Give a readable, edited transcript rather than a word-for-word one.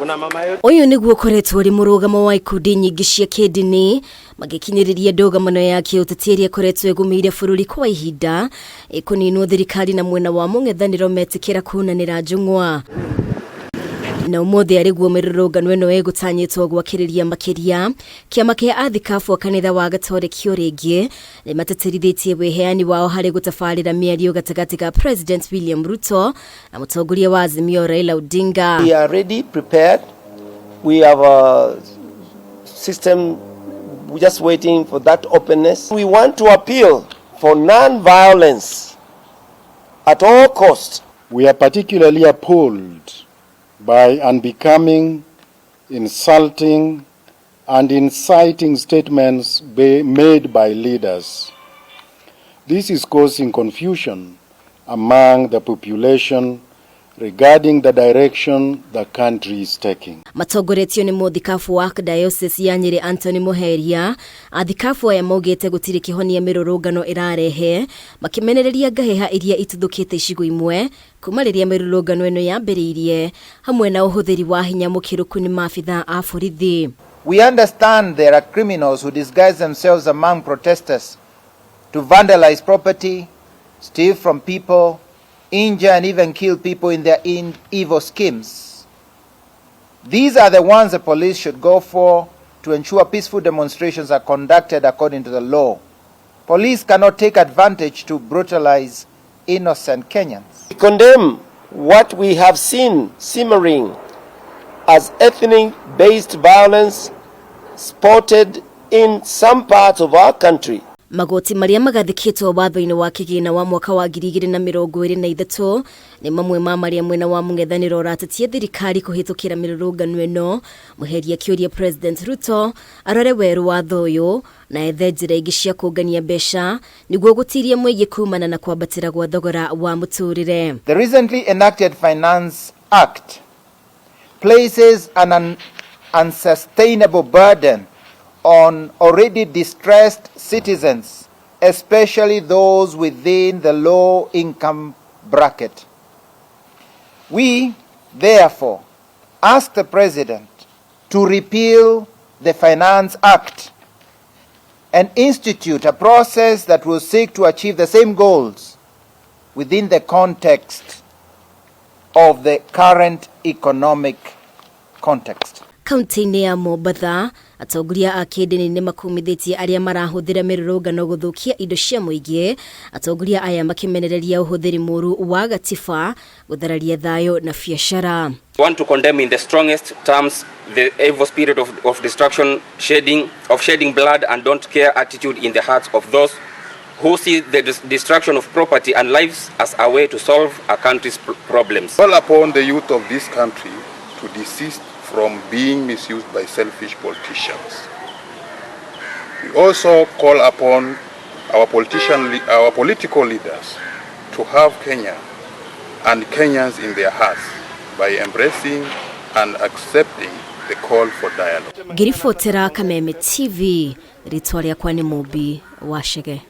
Kuna mama yote. Ũyũ nĩguo ũkoretwo ũrĩ mũrũgamo wa ikundi nyingĩ cia kĩndini magĩkinyĩrĩria ndũgamano ya kĩũteti ĩrĩa ĩkoretwo ĩgũmĩire bũrũri kwa ihinda ĩkũninwo thirikari na mwena wa mũng'ethanĩro metĩkĩra kunanĩra njũng'wa. Na ũmũthĩ arĩ guo mĩrũrũngano ĩno ĩgũtanyĩtwo gwakĩrĩria makĩria, kĩama kĩa athikabu a kanitha wa Gatoreki o rĩngĩ nĩ matĩtĩrithĩtie wĩheani wao harĩ gũtabarĩra mĩario gatagatĩ ka President William Ruto na mũtongoria wa Azimio Raila Odinga. We are ready, prepared. We have a system we're just waiting for that openness. We want to appeal for non-violence at all costs. We are particularly appalled by unbecoming, insulting, and inciting statements made by leaders. This is causing confusion among the population regarding the direction the country is taking. Matongoretio nĩ mũthikabu wa Diocese ya Nyĩrĩ Anthony Muheria, athikabu aya maugĩte gũtirĩ kĩhonia mĩrũrũngano ĩrarehe, makĩmenereria ngahĩha iria ituthũkĩte icigo imwe kuma rĩrĩa mĩrũrũngano ĩno yambĩrĩirie, hamwe na ũhũthĩri wa hinya mũkĩrũku nĩ maabithaa a borithi. We understand there are criminals who disguise themselves among protesters to vandalize property, steal from people, injure and even kill people in their evil schemes. These are the ones the police should go for to ensure peaceful demonstrations are conducted according to the law. Police cannot take advantage to brutalize innocent Kenyans. We condemn what we have seen simmering as ethnic-based violence spotted in some parts of our country. Magoti marĩa magathĩkĩtwo watho-inĩ wa kĩgĩna wa mwaka wa 2023 nĩ mamwe ma marĩa mwena wa mũng'ethanĩro ũratetia thirikari kũhĩtũkĩra mĩrũrũngano ĩno. Mũheria akĩũria President Ruto arore werũ watho ũyũ na ethe njĩra ingĩ cia kũngania mbeca nĩguo gũtiria mũingĩ kumana na kwambatĩra gwa thogora wa mũtũrĩre. The recently enacted Finance Act places an unsustainable burden on already distressed citizens, especially those within the low income bracket. We, therefore, ask the President to repeal the Finance Act and institute a process that will seek to achieve the same goals within the context of the current economic context. Kaunti-inĩ ya Mombatha, atongoria a kĩndini nĩ makumithĩtie arĩa marahũthĩra mĩrũrũngano gũthũkia indo cia mũingĩ, atongoria aya makĩmenereria ũhũthĩri mũru wa gatiba gũthararia thayũ na biacara. Want to condemn in the strongest terms the evil spirit of destruction, shedding blood and don't care attitude in the hearts of those who see the destruction of property and lives as a way to solve a country's problems. Call upon the youth of this country to desist from being misused by selfish politicians. We also call upon our political leaders to have Kenya and Kenyans in their hearts by embracing and accepting the call for dialogue. Ngĩribotera Kameme TV, rĩtwa rĩakwa nĩ Mũmbi wa Chege.